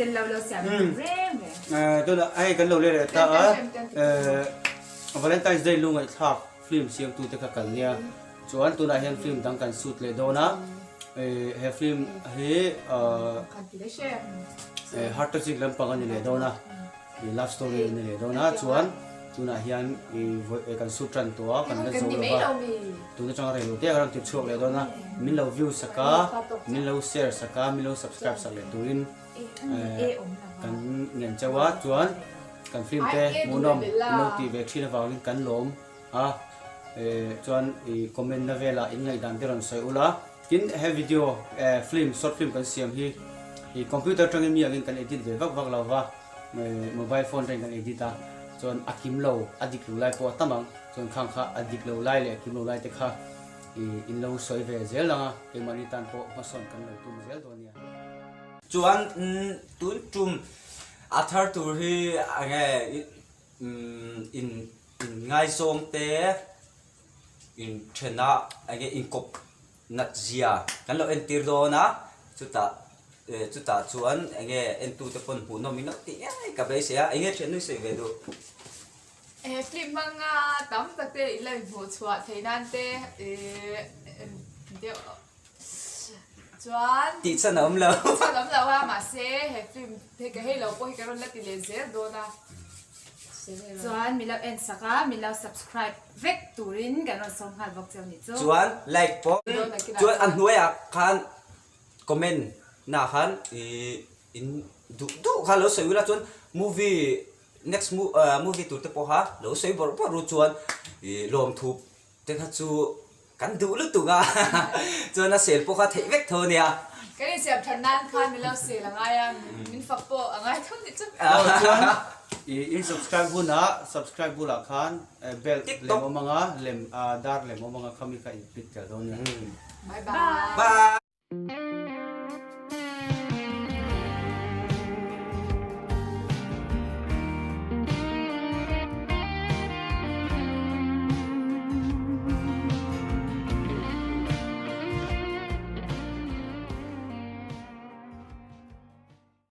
tel lo lo siam reng reng. Tunah hei kan lo let leh ta a, Valentine's Day lungaihthlak film siamtute kha kal nia. Chuan tunah hian film dang kan shoot leh dawn a, he film hi heart touching lampang a ni leh dawn a. Ih love story a ni leh dawn a chuan tunah hian ih vawi kan shoot tan tawh a kan la zo lo va tun atanga rei lo te a rawn ti chhuak leh dawn a min lo view sak a min lo share sak a min lo subscribe sak leh turin eh kan ngen chauh a chuan kan film te hmuhnawm min lo tih ve thin avangin kan lawm a eh chuan ih comment na velah in ngaihdan te rawn sawi ula tin he video eh film short film kan siam hi ih computer atangin mi angin kan edit ve vak vak lo va. Mobile phone reng kan edit a, chuan a kim lo, a dik lo lai pawh a tam ang, chuan khang kha a dik lo lai leh a kim lo lai te kha in lo sawi ve zel ang a, keimahni tan pawh hmasawn kan lo tum zel dawn nia. Chuan tun tum a thar tur hi enge in in ngaizawng te in then a enge inkawp nat zia kan lo entir dawn a, chutah chutah chuan enge entute pawn hmuhnawm in lo tih ngei ka beisei a, enge thian nui sawi ve duh? He film hmanga tam tak te in lo inhmuh chhuah theih nan te ih deuh chuan Tih chhan a awm lo. Tih chhan a awm lo a, mahse he film hei ka hei lo pawh hi ka rawn la ti leh zel dawn a. Chuan min lo en sak a, min lo subscribe vek turin kan rawn sawm nghal bawk cheu ni chu. Chuan like pawh chuan a hnuaiah khan comment na khan ih in duh duh kha lo sawi ula chuan movie next movie tur te pawh kha lo sawi bawrh bawrh ru chuan ih lawmthu te kha chu Kan duh lutuk a, chuan a sel pawh kha theih vek tho a nia. Kan insiam that nan khan min lo sel a ngai a, min fak pawh a ngai tho nih chu. Aw chuan i in subscribe hunah subscribe bulah khan bell lem awm ang a, lem dar lem awm ang a khami kha in click tel dawn nia. Bye bye. Bye.